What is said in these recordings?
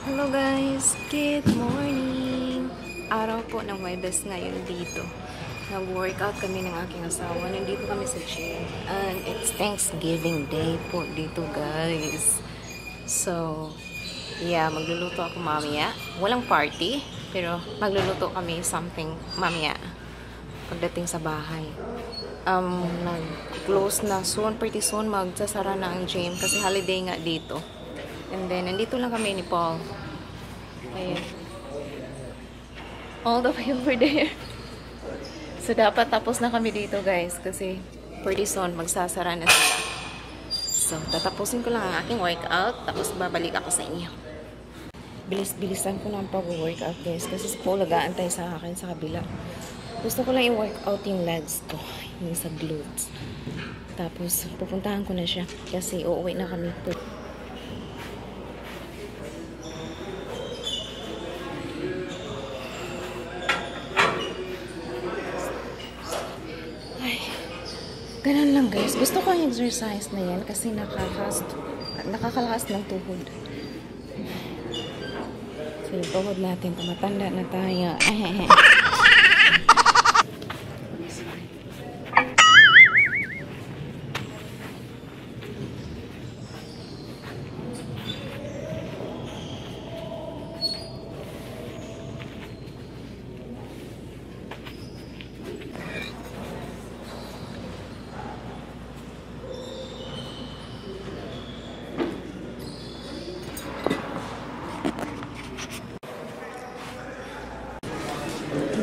Hello guys! Good morning! Araw po ng Huwebes ngayon dito. Nag-workout kami ng aking asawa. Nandito kami sa gym. And it's Thanksgiving Day po dito guys. So, yeah, magluluto ako mamaya. Walang party, pero magluluto kami something mamaya pagdating sa bahay. Nag-close na soon, pretty soon magsasara na ang gym kasi holiday nga dito. And then, nandito lang kami ni Paul. Ayan. All the way over there. So, dapat tapos na kami dito, guys. Kasi, pretty soon, magsasara na sila. So, tatapusin ko lang ang aking workout. Tapos, babalik ako sa inyo. Bilis-bilisan ko lang pag-workout, guys. Kasi si Paul nag-aantay sa akin sa kabila. Gusto ko lang i-workout yung legs ko. Yung sa glutes. Tapos, pupuntahan ko na siya. Kasi, uuwi na kami po. Ganun lang guys. Gusto ko ang exercise na yan kasi nakakalakas ng tuhod. So yung tuhod natin, tumatanda na tayo.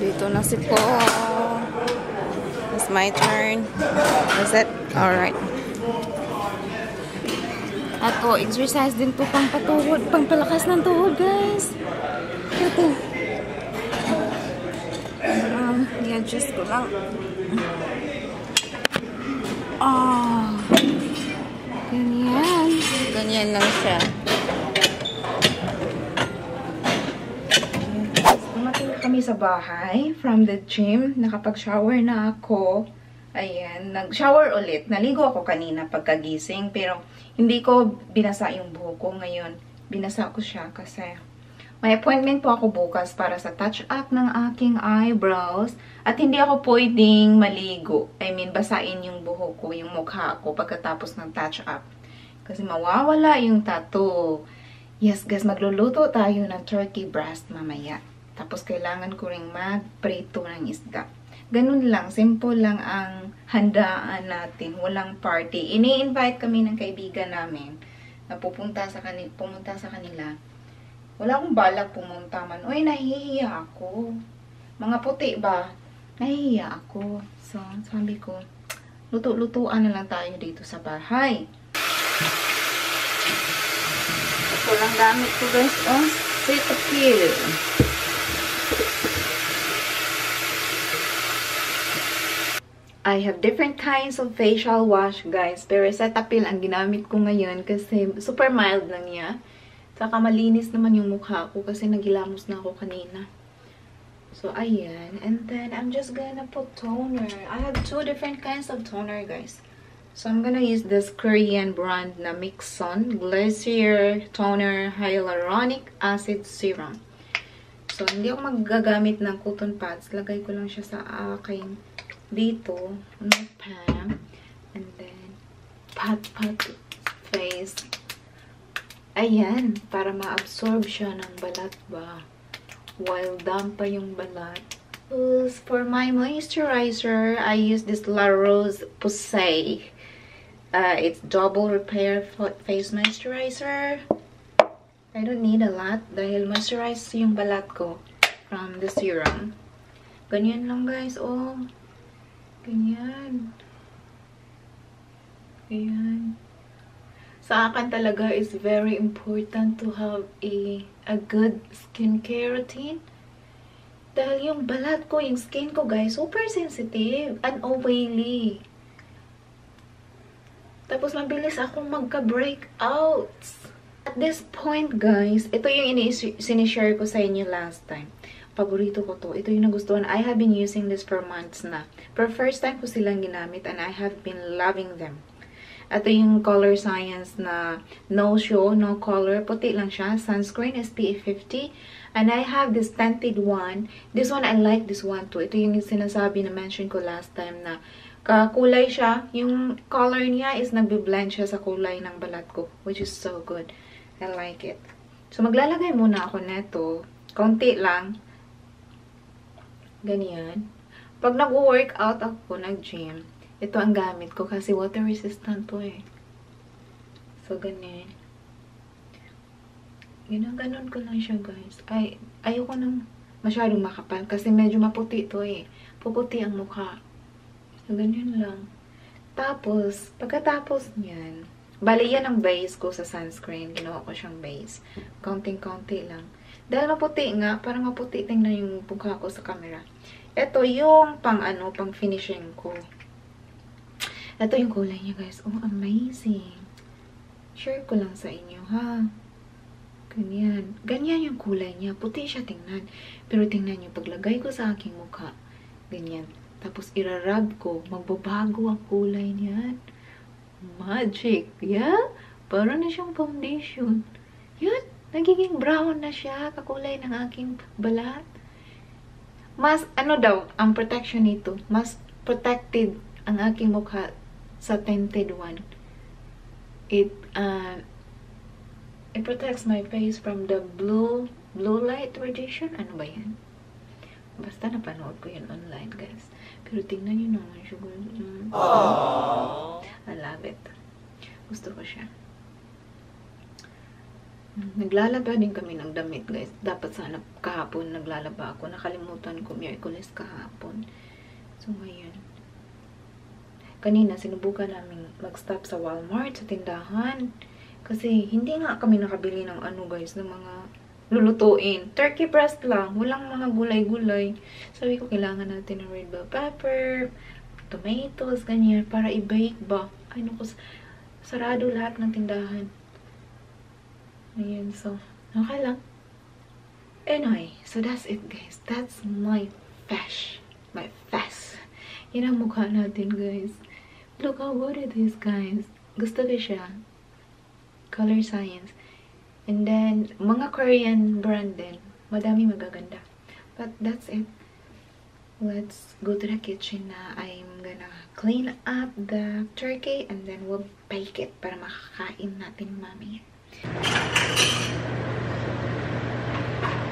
Dito na si Paul. It's my turn. Is it? Alright. Ako, exercise din to pang patuhod, pang palakas ng tuhod, guys. Ito. I-adjust ko lang. Ganyan. Ganyan lang siya. Kami sa bahay from the gym. Nakapag-shower na ako. Ayan, nag-shower ulit. Naligo ako kanina pagkagising, pero hindi ko binasa yung buhok ko ngayon. Binasa ko siya kasi may appointment po ako bukas para sa touch-up ng aking eyebrows. At hindi ako pwedeng maligo. I mean, basain yung buhok ko, yung mukha ko pagkatapos ng touch-up. Kasi mawawala yung tattoo. Yes, guys, magluluto tayo ng turkey breast mamaya. Tapos, kailangan ko ring mag-prito ng isda. Ganun lang. Simple lang ang handaan natin. Walang party. Ini-invite kami ng kaibigan namin na pumunta sa kanila. Wala akong balak pumunta man. Uy, nahihiya ako. Mga puti ba? Nahihiya ako. So, sabi ko, luto-lutuan na lang tayo dito sa bahay. Ito lang gamit ko, guys. Oh, Cetaphil. I have different kinds of facial wash, guys. Pero Cetaphil ang ginamit ko ngayon kasi super mild lang niya. Saka malinis naman yung mukha ko kasi nagilamos na ako kanina. So, ayan. And then, I'm just gonna put toner. I have two different kinds of toner, guys. So, I'm gonna use this Korean brand na Mixon Glacier Toner Hyaluronic Acid Serum. So, hindi ako magagamit ng cotton pads. Lagay ko lang siya sa aking dito, no pan, and then pat face. Ayan, para ma-absorb siya ng balat ba, while damp pa yung balat. For my moisturizer, I use this La Rose Posay. It's double repair face moisturizer. I don't need a lot dahil moisturize yung balat ko from the serum. Ganyan lang, guys. Oh, ganyan. Ayan. Sa akin talaga is very important to have a good skincare routine. Dahil yung balat ko, yung skin ko, guys, super sensitive and oily. Tapos mabilis akong magka-breakouts. At this point, guys, ito yung sinishare ko sa inyo last time. Paborito ko to. Ito yung nagustuhan. I have been using this for months na. Pero first time ko silang ginamit and I have been loving them. Ito yung Color Science na no show, no color. Puti lang siya. Sunscreen, SPF 50. And I have this tinted one. This one, I like this one too. Ito yung sinasabi na mention ko last time na kakulay siya. Yung color niya is nagbe-blend siya sa kulay ng balat ko. Which is so good. I like it. So, maglalagay muna ako neto. Konti lang. Ganyan. Pag nag-workout ako, nag-gym, ito ang gamit ko kasi water resistant to eh. So, ganyan. Ginaganon ko lang siya, guys. Ay, ayoko nang masyadong makapal kasi medyo maputi to eh. Puputi ang mukha. So, ganyan lang. Tapos, pagkatapos niyan, bali yan ang base ko sa sunscreen. Ginawa ko siyang base. Konting-konti lang. Dahil maputi nga, parang maputi tingnan yung mukha ko sa camera. Ito yung pang finishing ko. Ito yung kulay niya, guys. Oh, amazing. Share ko lang sa inyo, ha? Ganyan. Ganyan yung kulay niya. Puti siya tingnan. Pero tingnan niyo, paglagay ko sa aking mukha, ganyan. Tapos, irarab ko. Magbabago ang kulay niyan. Magic. Yeah? Parang na siyang foundation. Yun. Nagiging brown na siya. Kakulay ng aking balat. Mas, ang protection nito. Mas protected ang aking mukha sa tinted one. It protects my face from the blue light radiation. Ano ba yan? Basta napanood ko yun online, guys. Pero tingnan nyo naman siya. I love it. Gusto ko siya. Naglalaba din kami ng damit, guys. Dapat sana kahapon naglalaba ako. Nakalimutan ko Miyerkules kahapon. So, ngayon. Kanina, sinubukan namin mag-stop sa Walmart, sa tindahan. Kasi, hindi nga kami nakabili ng guys, ng mga lulutuin. Turkey breast lang. Walang mga gulay-gulay. Sabi ko, kailangan natin ng red bell pepper, tomatoes, ganyan, para i-bake ba. Ay, naku, sarado lahat ng tindahan. Ayan, so, okay lang. Anyway, so that's it, guys. That's my face. My face. Yan ang mukha natin, guys. Look how good it is, guys. Gusto ko siya. Color Science. And then, mga Korean brand din. Madami magaganda. But that's it. Let's go to the kitchen na. I'm gonna clean up the turkey and then we'll bake it para makakain natin mamaya.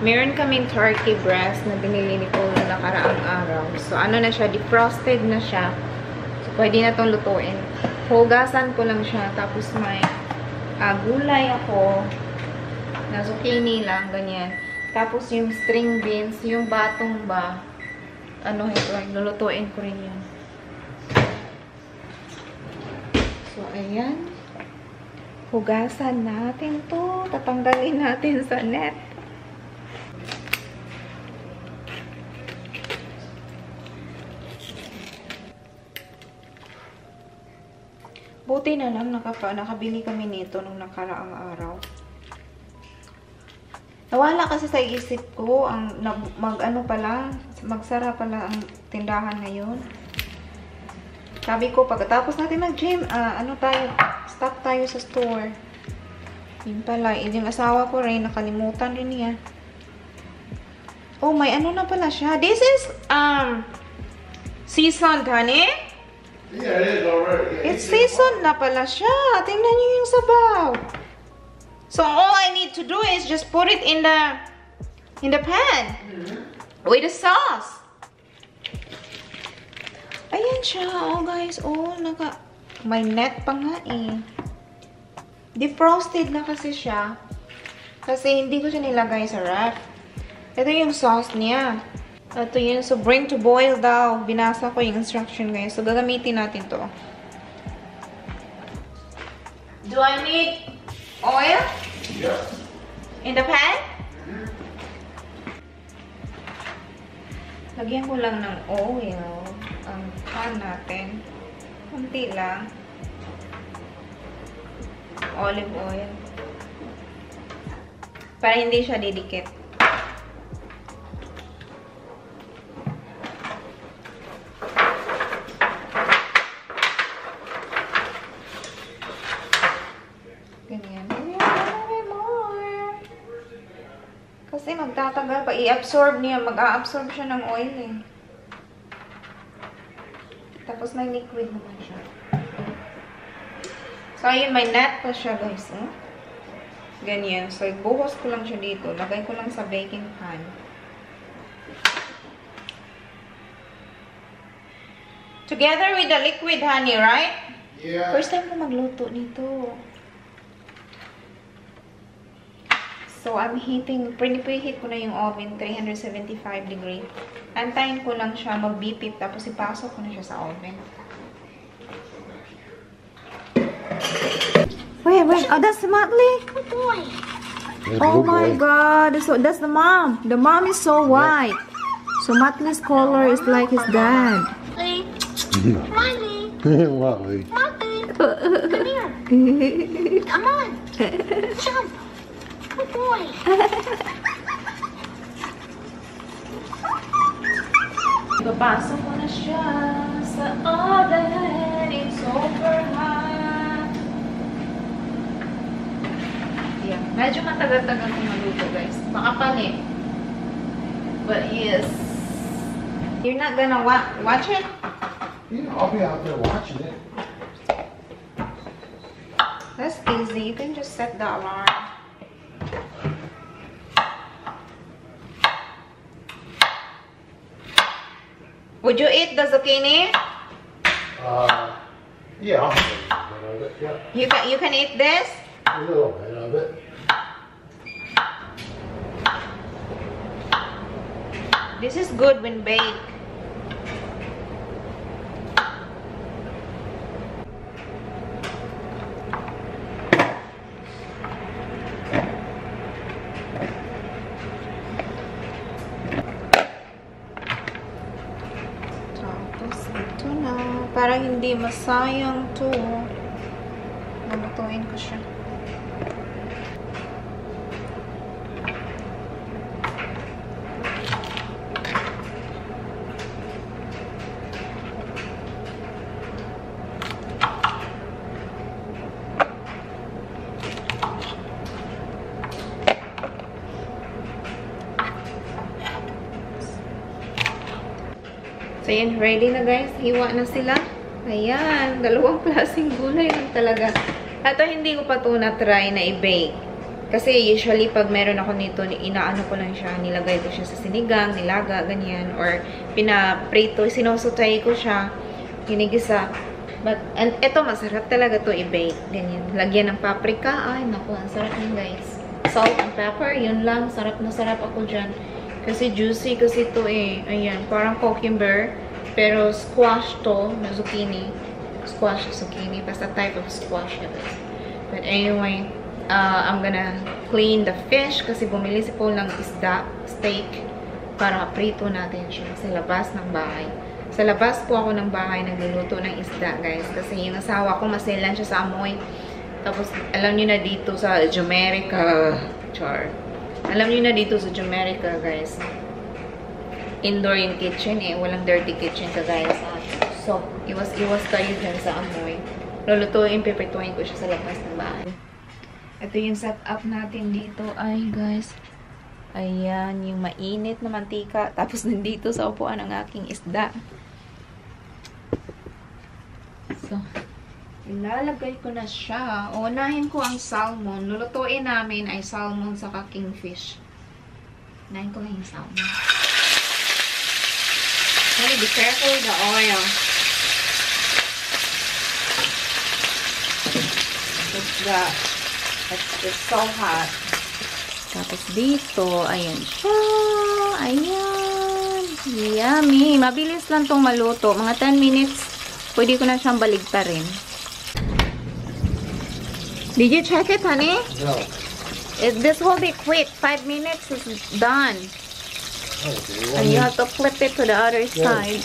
Meron kaming turkey breast na binili ni Paul na nakaraang araw. So, na siya, defrosted na siya. So, pwede na itong lutuin. Hugasan ko lang siya. Tapos may gulay ako. Na zucchini lang, ganyan. Tapos yung string beans, yung batong ba, ito, lulutuin ko rin yun. So, ayan. Hugasan natin to. Tatanggalin natin sa net. Buti na lang nakabili kami nito nung nakaraang araw. Nawala kasi sa isip ko ang magsara pala ang tindahan ngayon. Sabi ko pagkatapos natin mag-gym, stop tayo sa store. Yun pala, yung asawa ko rin nakalimutan rin niya. Oh, may na pala siya. This is seasoned, honey. Yeah, it is already. Yeah, It's seasoned na pala siya. Tingnan niyo yung sabaw. So all I need to do is just put it in the pan with the sauce. Ayan siya. Oh guys, may net pa nga eh. Defrosted na kasi siya. Kasi hindi ko siya nilagay sa wrap. Ito yung sauce niya. Ito yun. So, bring to boil daw. Binasa ko yung instruction guys. So, gagamitin natin to. Do I need oil? Yeah. In the pan? Lagyan ko lang ng oil ang pan natin. Kunti lang. Olive oil. Para hindi siya didikit. Kasi magtatagal pa. I-absorb niya. Mag-a-absorb siya ng oil eh. Tapos may liquid naman siya. So, ayun. May net pa siya, guys. Eh? Ganyan. So, buhos ko lang siya dito. Lagay ko lang sa baking pan. Together with the liquid, honey, right? Yeah. First time ko magluto nito. So, I'm heating, pre-heat ko na yung oven, 375 degree. Antayin ko lang siya, mag-beep-beep, tapos ipasok ko na siya sa oven. Wait. Oh, that's Motley? Good Oh my boy. god. So, that's the mom. The mom is so white. So, Motley's color is like his dad. Miley. Miley. Come here. Come on. Jump. Good boy. Papasok ko na siya sa oven. It's super hot. Yeah. Medyo matagal-tagal kong maluto, guys. Makapal eh. But yes. You're not gonna watch it? Yeah, I'll be out there watching it. That's easy. You can just set the alarm. Would you eat the zucchini? Yeah, I'll have a bit of it. Yeah, You can eat this? a little bit of it. This is good when baked. Tapos ito na. Para hindi masayang to. Malutuin ko siya. So, yan. Ready na, guys. Hiwa na sila. Ayan. Dalawang klaseng gulay lang talaga. Ito, hindi ko pa ito na-try na i-bake. Kasi, usually, pag meron ako nito, inaano ko lang siya. Nilagay ko siya sa sinigang, nilaga, ganyan. Or, pinaprito. Sinosotay ko siya. Hinigisa. But, and ito, masarap talaga to i-bake. Ganyan. Lagyan ng paprika. Ay, naku. Ang sarap yun, guys. Salt and pepper. Yun lang. Sarap na sarap ako dyan. Kasi juicy kasi ito eh. Ayan, parang cucumber. Pero squash to na zucchini. Squash zucchini. Basta type of squash na guys. But anyway, I'm gonna clean the fish kasi bumili si Paul ng isda, steak, para prito natin siya sa labas ng bahay. Sa labas po ako ng bahay nagluluto ng isda guys. Kasi yung asawa ko maselan siya sa amoy. Tapos alam niyo na dito sa Jamaica, alam niyo na dito sa Jamaica, guys. Indoor yung kitchen eh. Walang dirty kitchen kagaya sa atin. So, iwas tayo dyan sa amoy. Lulutuin, pipituin ko siya sa labas ng bahay. Ito yung setup natin dito. Ay, guys. Ayan, yung mainit na mantika. Tapos nandito sa upuan ang aking isda. So, ilalagay ko na siya. Unahin ko ang salmon. Lulutuin namin ay salmon sa kingfish. Unahin ko lang yung salmon. Okay, be careful with the oil. It's so hot. Tapos dito, ayan siya. Ayan. Yummy. Mabilis lang tong maluto. Mga 10 minutes, pwede ko na siyang baligtarin. Did you check it, honey? No. This will be quick. 5 minutes is done. Okay, And you have to flip it to the other side.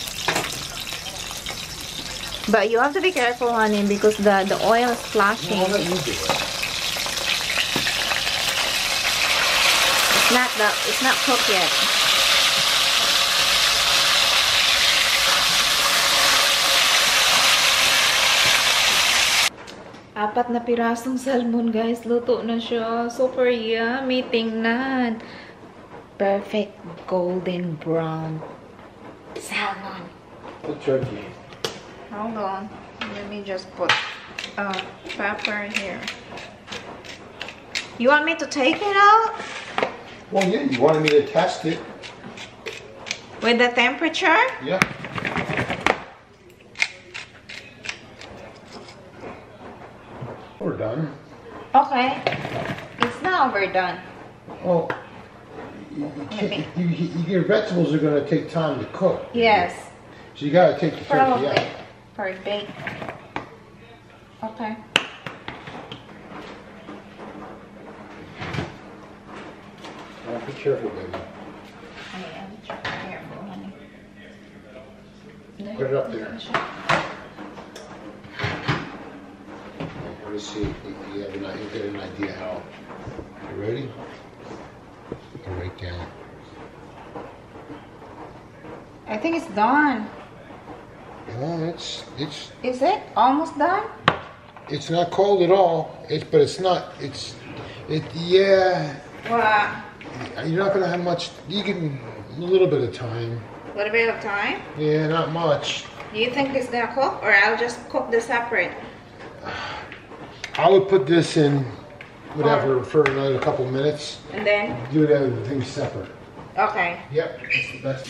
But you have to be careful, honey, because the oil is splashing. I'll let you do it. It's not cooked yet. Apat na pirasong salmon, guys. Luto na siya. Super yummy. Tingnan. perfect golden brown salmon. The turkey. Hold on. Let me just put pepper here. You want me to take it out? Well, yeah, you wanted me to test it. With the temperature? Yeah. We're done. Okay. It's not overdone. Oh, your vegetables are going to take time to cook. Yes. So you got to take the turkey Probably. out. For a bake. Okay. Oh, be careful, baby. I am careful, honey. Put it up there. Let me see if you get an idea how. You ready? Go right down. I think it's done. Oh, it's Is it almost done? it's not cold at all. But it's not. Yeah. Wow. You're not gonna have much. You can a little bit of time. A little bit of time. Yeah, not much. Do you think it's gonna cook, or I'll just cook this separate? I would put this in whatever for another couple minutes. And then? Do the other things separate. Okay. Yep, that's the best.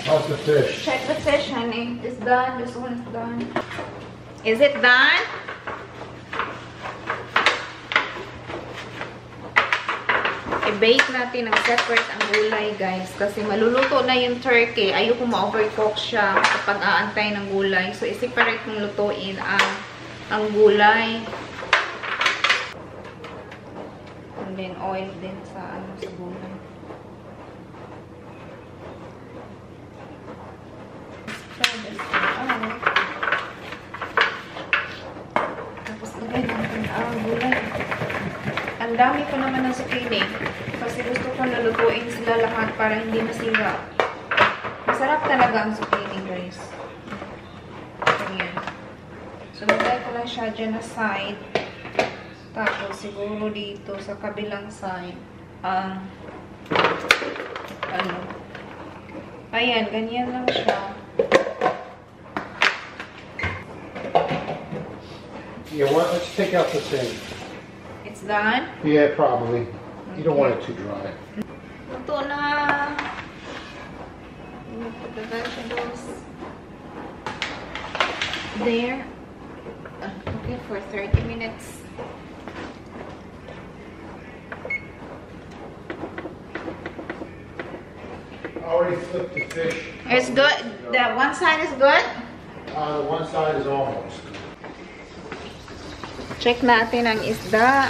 How's the fish? Check the fish, honey. It's done. This one is done. Is it done? I-bake natin ng separate ang gulay, guys. Kasi maluluto na yung turkey. Ayoko ma-overcook siya kapag aantay ng gulay. So, i-separate mong lutuin ang gulay. And then, oil din sa gulay. Tapos lagay natin ang gulay. Ang dami ko naman ng zucchini. Kasi gusto ko nalutuin sila lahat para hindi masira. Masarap talaga ang zucchini, guys. Ayan. So, lagay ko lang siya dyan na side. Tapos, siguro dito sa kabilang side. Ayan, ganyan lang siya. Yeah, let's take out the thing. It's done? Yeah, probably. You don't want it too dry. Luto na. Put the vegetables there. Cook it for 30 minutes. I already flipped the fish. It's good. The one side is good. The one side is almost. Check natin ang isda.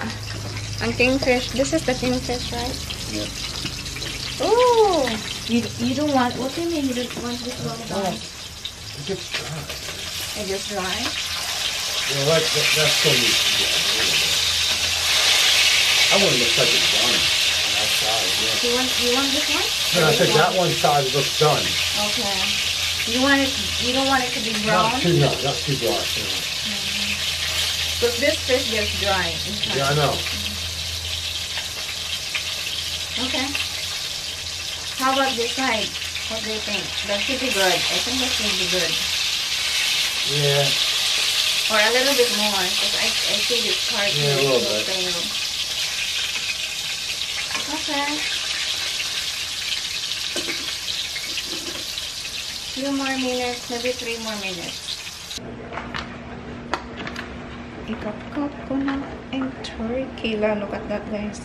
Ang kingfish. This is the kingfish, right? Yeah. Ooh! You don't want, what do you mean you don't want this well done? It gets dry. It is dry? Yeah, that's so neat. Yeah, a little bit. That one looks like it's done on that side, yeah. You want this one? No, I said that one side looks done. Okay. You don't want it to be brown? Not too dark. Yeah. Because this fish gets dry. Yeah, I know. Okay. How about this side? What do you think? That should be good. I think that should be good. Yeah. Or a little bit more, because I see this part Yeah, a little bit. pale. Okay. Few more minutes, maybe 3 more minutes. Ikap-kap ko na ang turkey. Look at that, guys.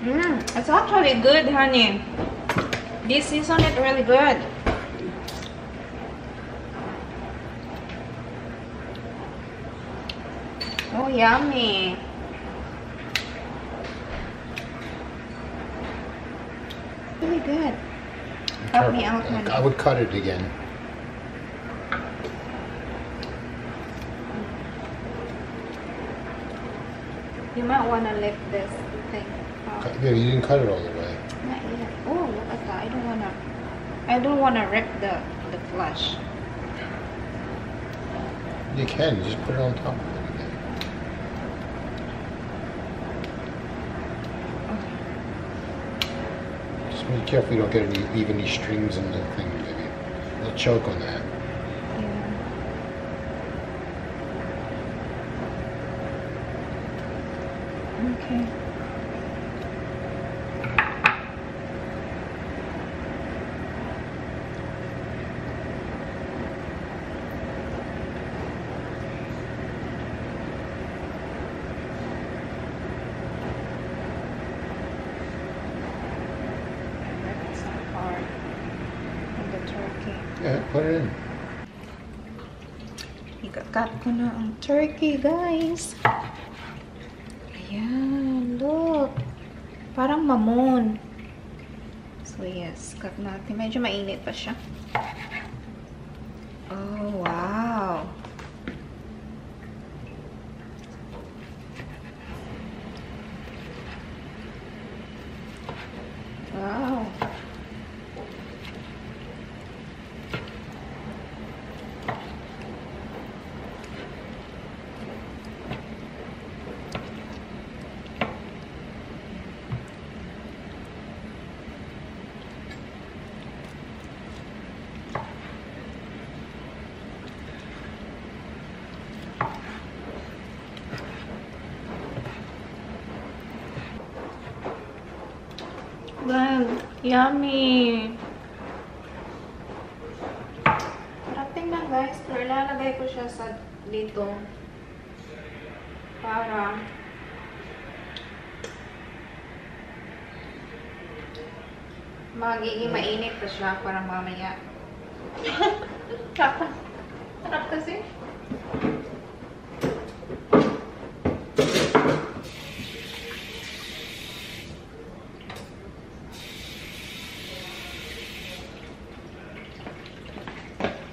It's actually good, honey. This season is really good. Oh, yummy. Really good. Help me out, honey. I would cut it again. You might want to lift this. thing. Yeah, you didn't cut it all the way. Not yet. Oh, look at that. I don't wanna rip the flesh. You can just put it on top of it again. Just be careful you don't get any strings in the thing, baby. They'll choke on that. Yeah. Okay. Yeah, put it in. Ikakat ko na ang turkey, guys. Ayan, look. Parang mamon. So, yes, cut natin. Medyo mainit pa siya. Oh, wow. Wow. Wow, yummy! Sarap tingnan, guys. Pero ilalagay ko siya sa dito para magiging mainit pa siya para mamaya. Sarap kasi.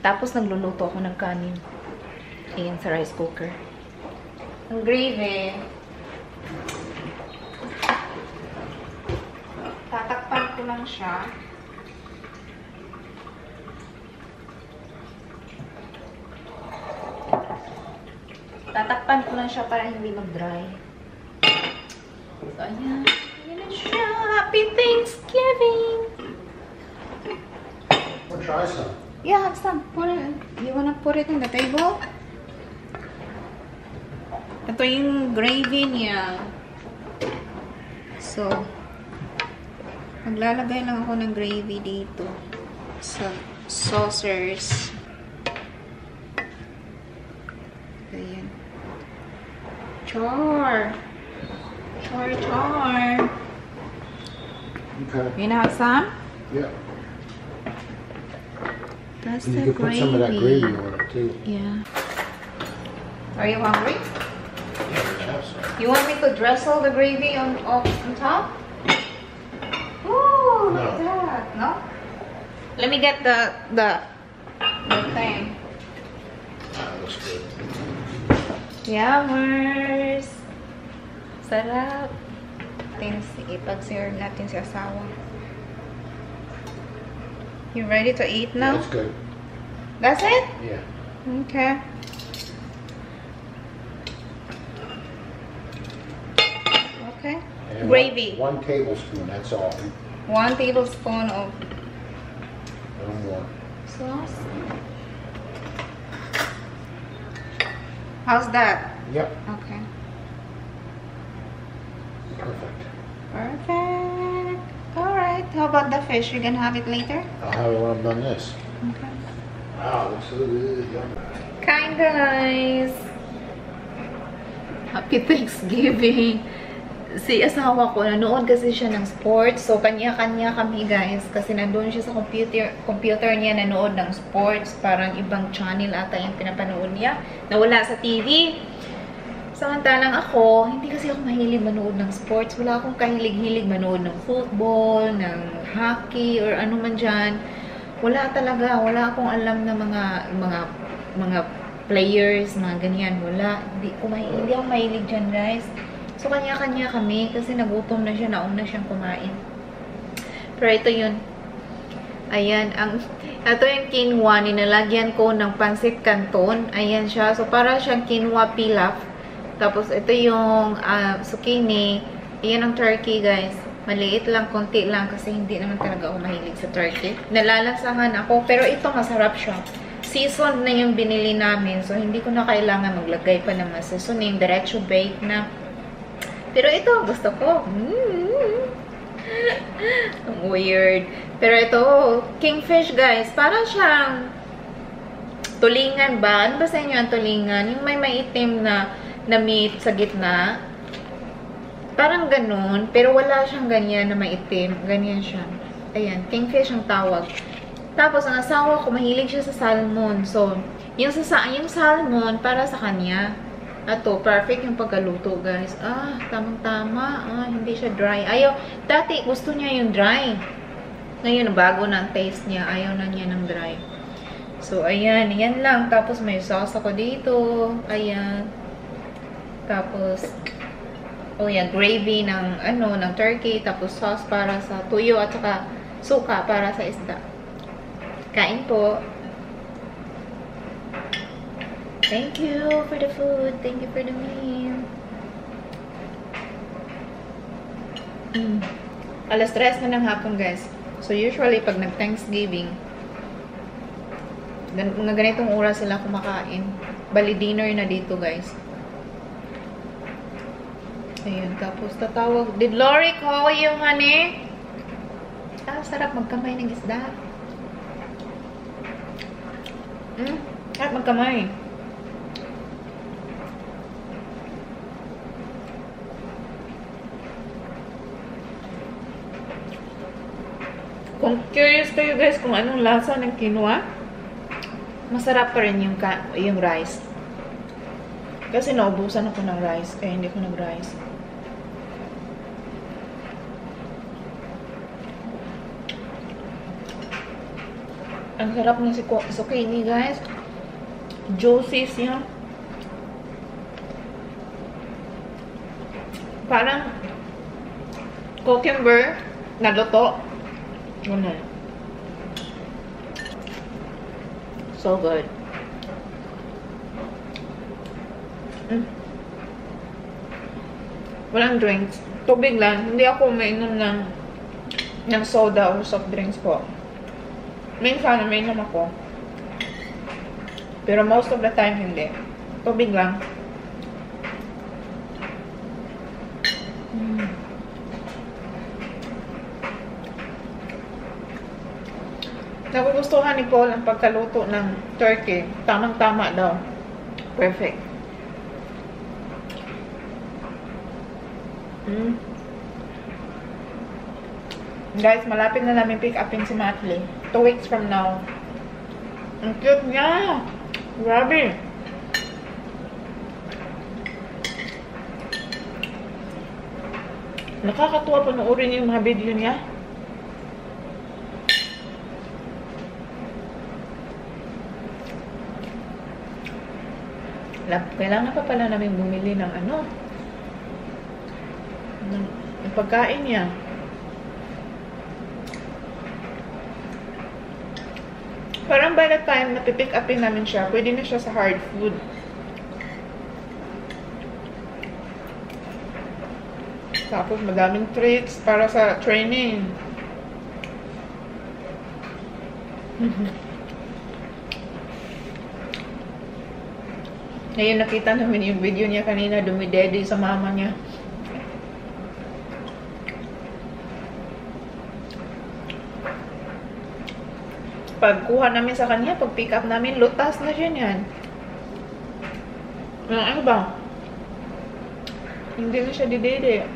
Tapos nagluluto ako ng kanin. Ayan, sa rice cooker. Ang gravy. Tatakpan ko lang siya. Tatakpan ko lang siya para hindi mag-dry. So, ayan. Ayan na siya. Happy Thanksgiving! We'll try some. Yeah, have some. Put it. You wanna put it in the table? Ito yung gravy niya. So, maglalagay lang ako ng gravy dito sa saucers. Ayan. Char! Char, char! Okay. You wanna have some? Yeah. That's And the you can put some of that gravy on it too. Yeah. Are you hungry? Yeah, we have some. You want me to drizzle the gravy on top? Ooh, look at that. No? Let me get the thing. That looks good. Yummers! Sarap. Ipag-serve natin si asawa. You ready to eat now? That's good. That's it? Yeah. Okay. Okay. And Gravy. One tablespoon, that's all. 1 tablespoon of No more. sauce. How's that? Yep. Okay. Perfect. Perfect. Alright. How about the fish? You can have it later? I'll have it when I'm done this. Okay. Wow, looks so good. Yum. Kind guys. Happy Thanksgiving. Si asawa ko, nanood kasi siya ng sports. So, kanya-kanya kami guys. Kasi nandun siya sa computer niya, nanood ng sports. Parang ibang channel ata yung pinapanood niya. Nawala sa TV. Samantalang ako, hindi kasi ako mahilig manood ng sports. Wala akong kahilig-hilig manood ng football, ng hockey, or ano man dyan. Wala talaga. Wala akong alam na mga players, mga ganyan. Wala. Hindi ako mahilig dyan, guys. So, kanya-kanya kami kasi nagutom na siya, nauna siyang kumain. Pero ito yun. Ayan, ito yung quinoa, ninalagyan ko ng pansit canton. Ayan siya. So, para siyang quinoa pilaf. Tapos, ito yung zucchini. Ayan ang turkey, guys. Maliit lang, konti lang kasi hindi naman talaga ako mahilig sa turkey. Nalalasahan ako, pero ito masarap siya. Seasoned na yung binili namin. So, hindi ko na kailangan maglagay pa ng seasoning. Diretso bake na. Pero ito, gusto ko. Weird. Pero ito, kingfish, guys. Para siyang tulingan ba? Ano ba sa inyo ang tulingan? Yung may maitim na meat sa gitna. Parang ganun. Pero wala siyang ganyan na maitim. Ganyan siya. Ayan, kingfish ang tawag. Tapos, ang asawa ko, mahilig siya sa salmon. So, yung salmon, para sa kanya. Ato, perfect yung pagkaluto, guys. Tamang-tama. Hindi siya dry. Ayaw, dati gusto niya yung dry. Ngayon, bago na ang taste niya. Ayaw na niya ng dry. So, ayan. Yan lang. Tapos, may sauce ako dito. Ayan. Tapos, gravy ng, ng turkey. Tapos, sauce para sa tuyo at saka suka para sa isda. Kain po. Thank you for the food. Thank you for the meal. Alas 3 na ng hapon, guys. So, usually, pag nag-Thanksgiving, mga ganitong oras sila kumakain. Bali, dinner na dito, guys. Ayun, tapos tatawag. Did Lori call you, honey? Sarap magkamay ng isda. Sarap magkamay. Kung curious kayo, guys, kung anong lasa ng quinoa, masarap pa rin yung rice. Kasi naubusan ako ng rice, kaya hindi ko nag-rice. Ang sarap ng zucchini, guys. Juicy siya. Parang cucumber na luto. So good. Walang drinks. Tubig lang. Hindi ako mainom ng soda or soft drinks po. Minsan, mainom ako. Pero most of the time, hindi. Tubig lang. Nagugustuhan ni Paul ang pagkaluto ng turkey. Tamang-tama daw. Perfect. Guys, malapit na namin pick upin si Matley. 2 weeks from now. Ang cute niya. Grabe. Nakakatuwa panoorin yung mga video niya. Kailangan pa pala namin bumili ng ng pagkain niya. Parang by the time na pipick upin namin siya, pwede na siya sa hard food. Tapos madaming treats para sa training. Ngayon nakita namin yung video niya kanina, dumidede sa mama niya. Pagkuha namin sa kanya, pag pick up namin, lutas na siya niyan. Ano ba? Hindi na siya didede.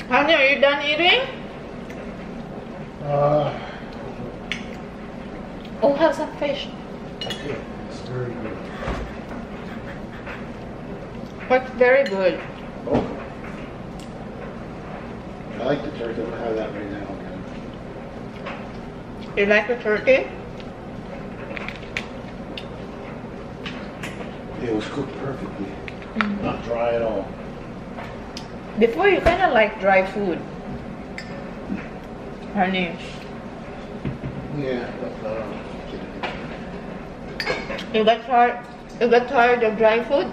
Honey, are you done eating? Oh, have some fish. Yeah, it's very good. What's very good? Oh. I like the turkey. I don't have that right now. Okay. You like the turkey? It was cooked perfectly. Not dry at all. Before, you kind of like dry food. Honey, Yeah, but, you got tired of dry food?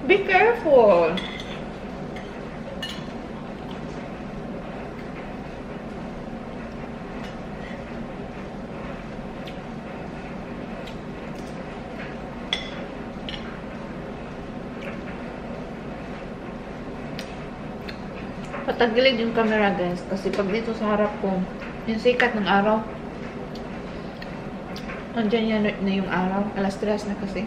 Be careful. Patagilid yung camera, guys, kasi pag dito sa harap ko, yung sikat ng araw, andyan yan na yung araw, alas 3 na kasi.